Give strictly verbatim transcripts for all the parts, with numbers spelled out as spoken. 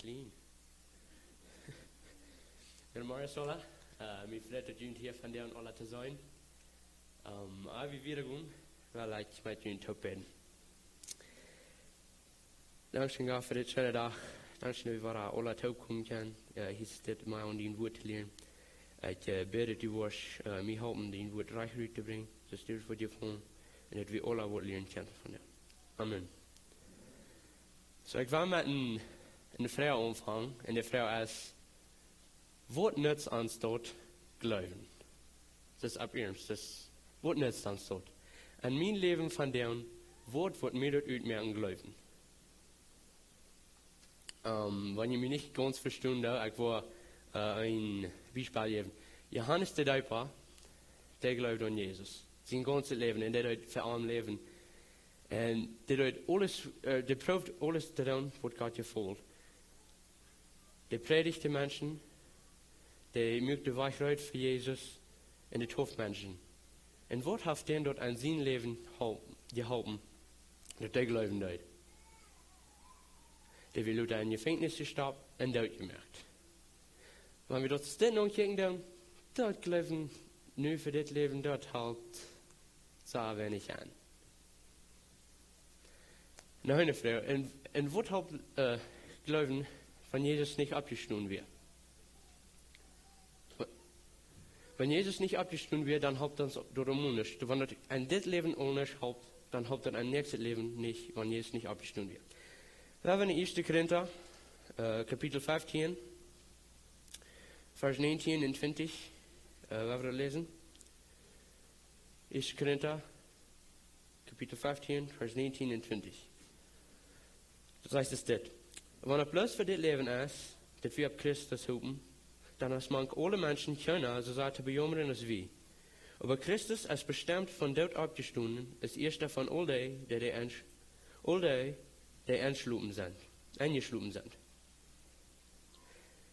Clean. Goodemorjen, Sola. Äh, mie freit daut, junt hia vondoag aula to seenen. Ähm, ea wie wieda gonen, well ekj met junt toop bäden. Dankscheen, Gott, fa dit scheene Dach. Dankscheen, daut wie wada aula toop komen kjennen. Äh, hia es dit mol om dien Wuat to lieren. Ekj, äh, bäd, daut du woascht, äh, mie halpen, dien Wuat rajcht rut to brinjen. Daut du woascht von, un daut wie aula waut lieren kjennen von die. Amen. Soo, ekj well met eene, eene Froag aunfangen. Un de Froag es: Waut nutzt ons daut jleewen? Daut es opp iernst, daut, waut nutzt ons daut? En mien Läwen vondoag, waut woat mie daut utmoaken jleewen? Ähm, wan jie mie nich gaunz vestonen, dan, ekj well, äh, een Biespel jäwen. Johanes de Deepa, dee jleewd aun Jesus sien gaunzet Läwen un dee deed fa am läwen. Un dee deed aules, äh, dee proowd aules to doonen, waut Gott jefelt. Dee prädicht de Menschen, dee muak dän Wajch reed fa Jesus un dee deed Menschen. Un waut haft dän daut en sien Läwen halpen, jeholpen, daut dee jleewen deed? Dee wia lota em Jefenkjnis jestoppt un doot jemoakt. Wan wie daut soo aunjekjen, dan, daut Jleewen nu fa dit Läwen, daut halpt soo weinich aun. Noch eene Froag. Un, un waut halpt, äh, jleewen, wan Jesus nich oppjestonen wia? Wan Jesus nich oppjestonen wia, dan halpt ons daut aundasch. Wan daut en dit Läwen aundasch halpt, dan halpt daut em näakjsten Läwen nich, wan Jesus nich oppjestonen wia. Wie haben en ieeschte Korinta, äh, Kapitel fieftieen, Varsch näajentieen un twintich, äh, wie haben daut läsen. Ieeschte Korinta, Kapitel fieftieen, Varsch näajentieen un twintich. Daut sajcht es dit: Wan et bloos fa dit Läwen es, daut wie opp Christus hopen, dan es mank aule Menschen kjeena soo sea to bejaumren aus wie. Oba Christus es bestemt vom Doot oppjestonen, es ieeschta von aul dee, dee, dee ensch-, aul dee, dee enjeschlopen sent, enjeschlopen sent.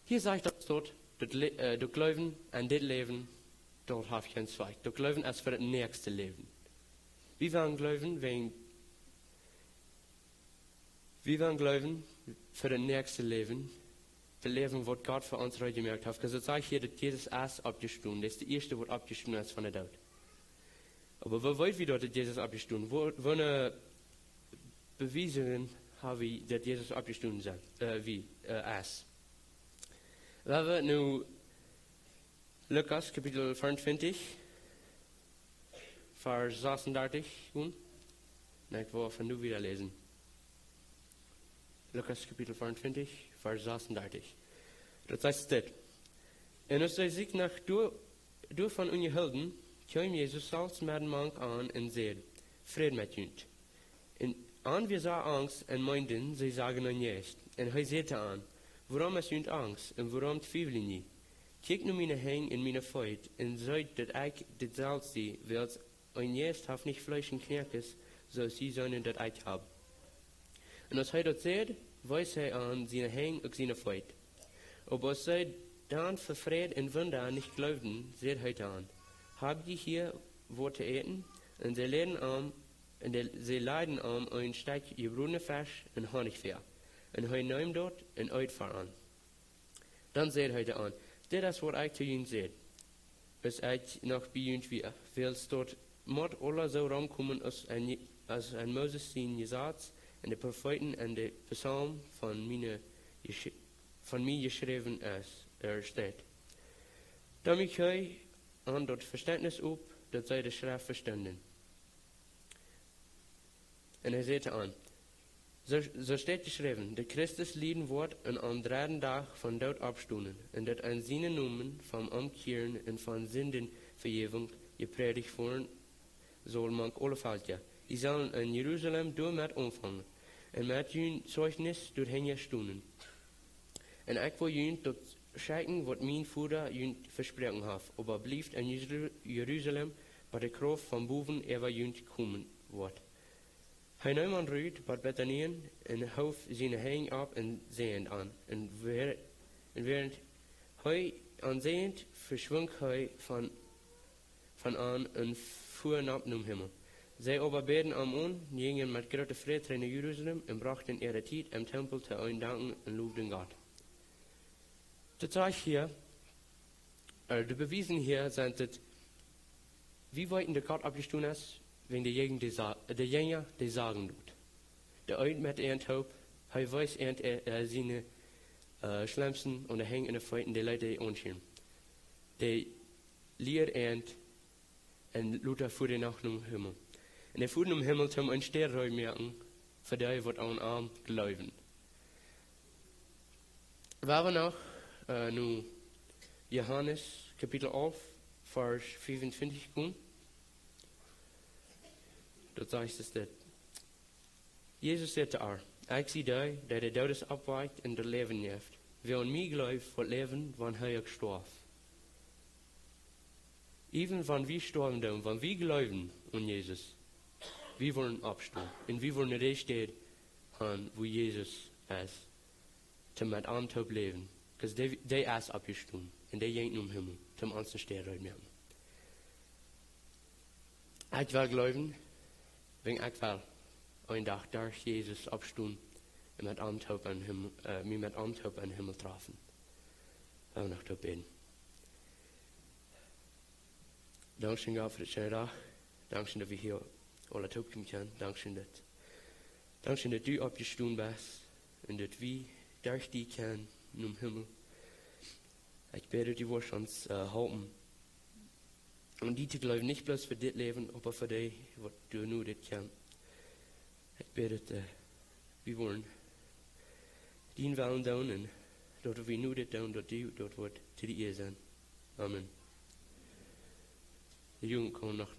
Hia sajcht daut, daut, daut Le-, äh, daut Jleewen en dit Läwen, daut haft kjeen Zweck. Daut Jleewen es fa daut näakjste Läwen. Wie wellen jleewen, wäajen, wie wellen jleewen fa daut näakjste Läwen, daut Läwen, waut Gott fa ons reed jemoakt haft. Wiels daut sajcht hia, daut Jesus es oppjestonen. Daut es de ieeschta, waut oppjestonen es von dän Doot. Oba woo weet wie daut, daut Jesus oppjestonen? Woo, woone Bewiesen ha wie, daut Jesus oppjestonen sent, äh, wia, äh, es? Wan wie nu Lukas Kapitel vierundzwanzig, Varsch sechsunddreißig gonen. Nä, ekj well von nu wieda läsen. Lukas Kapitel vierundzwanzig, Varsch sechsunddreißig. Daut sajcht dit: Un aus see sikj noch doa-, doavon unjahilden, kjeem Jesus selfst met an mank an un säd: Fräd met junt. Un an wia sea angst un meenden, see sagen eenen Jeist. Un hee säd to an: Wuarom es junt angst, un wuarom twiewel jie? Kjikjt no miene Henj un miene Feet, un seet, daut ekj daut selfst sie, wiels een Jeist haft nich Fleesch un Knoakes, soo aus jie seenen, daut ekj hab. Un aus hee daut säd, wees hee an siene Henj uk siene Feet. Oba aus see dan fa Fräd un Wunda nich jleewden, säd hee to an: Hab jie hia waut to äten? Un see läden am, un de-, see leiden am een Stekj jebrodne Fesch un Honnich väa. Un hee neem daut un eet ver an. Dan säd hee to an: Dit es waut ekj to junt säd, aus ekj noch bie junt wia, wiels daut mott aula soo romkomen aus en, aus en Moses sien Jesaz un de Profeeten un de Psalmen von mie jesch-, von mie jeschräwen es, äh, steit. Dan muak hee an daut Vestentnis op, daut see de Schreft vestunden. Un hee säd an: Soo, soo steit jeschräwen, daut Christus lieden woat un aum dredden Dach vom Doot oppstonen, un daut an sienen Nomen von Omkjieren un von Sindenvejäwunk jeprädicht woaren saul mank aule Velkja. Jie sellen en Jerusalem doamet aunfangen un met jun Zeichnis doa hinja stonen. Un ekj well junt daut schekjen, waut mien Voda junt vesproaken haft. Oba blieft en Jeru-, Jerusalem, bat de Krauft von bowen äwa junt komen woat. Hee neem an rut bat Betanien un hoof siene Henj opp un säajend an. Un wäa-, un wäarent hee an säajend, veschwunk hee von, von an un fua nopp nom Himmel. See oba bäden am aun, jinjen met groote Freid trigj no Jerusalem un brochten äare Tiet em Tempel to am danken un lowden Gott. Daut sajcht hia, äh, de Bewiesen hia sent daut, wie weeten, daut Gott oppjestonen es, wäajen de Jäajen, dee sa-, de Jinja, dee sagen daut. De eet met an toop, hee wees an, äh, äh, siene, äh, Schlemsen aun de Henj un de Feet, dee leet an aunschaufen. Dee lieed an un lota fua dee noch nom Himmel. Un hee fua nom Himmel, om een Städ reed moaken fa dee, waut aun am jleewen. Wie haben noch, äh, nu Johanes Kapitel alf, Varsch fiefuntwintich komen. Daut sajcht es dit. Jesus säd to ar: "Ekj sie dee, dee de Doodes oppwakjt un daut Läwen jeft. Wäa aun mie jleeft, woat läwen, wan hee uk stoaft." Even wan wie stoawen doonen, wan wie jleewen aun Jesus, wie woaren oppstonen. Un wie woaren no dee Städ gonen, wua Jesus es, om met am toop to läwen. 'Cause dee, dee es oppjestonen. Un dee jinkj nom Himmel, om ons een Städ reed moaken. Ekj well jleewen, wan ekj well een Dach derch Jesus oppstonen un met am toop em Himmel, äh, mie met am toop em Himmel träfen. Lot ons noch toop bäden. Dankscheen, Gott, fa disen scheenen Dach. Dankscheen, daut wie hia aula toop kjennen. Dankscheen, daut, dankscheen, daut du oppjestonen best un daut wie derch die kjennen nom Himmel. Ekj bäd, daut du woascht ons, äh, halpen, aun die to jleewen, nich bloos fa dit Läwen, oba fa dee, waut doa no dit kjemt. Ekj bäd, daut, äh, wie woaren dienen Wellen doonen un daut, waut wie no dit doonen, daut du, daut woat to de Ea sennen. Amen. De Jugend kaun noch